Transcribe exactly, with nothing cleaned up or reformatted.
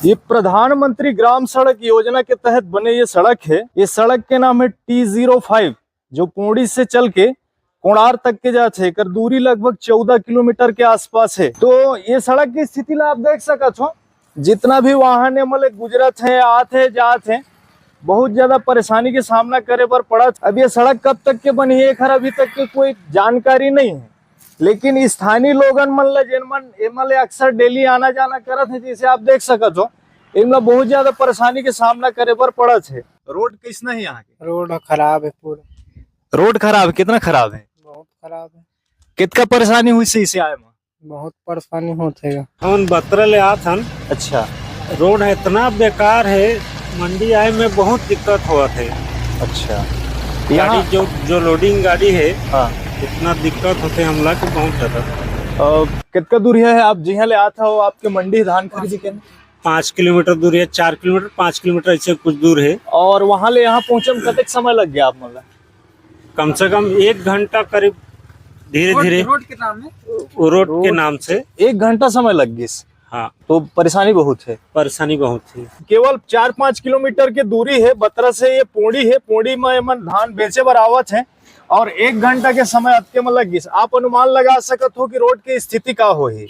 ये प्रधानमंत्री ग्राम सड़क योजना के तहत बने ये सड़क हे। ये सड़क के नाम हे टी ज़ीरो फ़ाइव, जो पोड़ी से चल के कोणार तक के जात हे। एकर दूरी लगभग चौदह किलोमीटर के आसपास हे। तो ये सड़क के स्थिति ला आप देख सकत हो, जितना भी वाहन एमा ले गुजरत हे, आत हे, जात हे, बहुत ज्यादा परेशानी के सामना करे बर पड़त। अब ये सड़क कब तक के बनही, एकर अभी तक के कोई जानकारी नहीं हे, लेकिन स्थानीय लोगन मन ला, जेन मन एमा ले अक्सर डेली आना जाना करत हे, जैसे आप देख सकत हो, एमा बहुत ज्यादा परेशानी के सामना करे बर पड़त हे। रोड कैसना हे यहाँ के? रोड खराब हे पूरा। रोड खराब हे, कितना खराब हे? बहुत खराब हे। कितना परेशानी होइस इसे आए में? बहुत परेशानी होत हे। हमन बतरा ले आत हन। अच्छा। रोड हे इतना बेकार हे, मंडी आए में बहुत दिक्कत होवत हे। अच्छा। गाड़ी यहाँ जो, जो लोडिंग गाड़ी हे, हाँ। इतना दिक्कत होथे हमला कि बहुत ज्यादा। अ, कितना दूर हे आप जिहाँ ले आत हो आपके मंडी धान खरीदे के? पाँच किलोमीटर दूर हे, चार किलोमीटर, पाँच किलोमीटर ऐसे कुछ दूर हे। और वहाँ ले यहाँ पहुँचे में कतेक समय लग गया आप मन ला? कम से कम एक घंटा करीब धीरे रोड, धीरे रोड के नाम हे? वो रोड के रोड नाम से। एक घंटा समय लग गिस। हाँ। तो परेशानी बहुत हे। परेशानी बहुत हे। केवल चार पाँच किलोमीटर के दूरी हे, बतरा से ये पोड़ी हे, पोड़ी में एमन धान बेचे बर आवत हे और एक घंटा के समय अतके में लग गिस। आप अनुमान लगा सकत हो कि रोड के स्थिति का होही।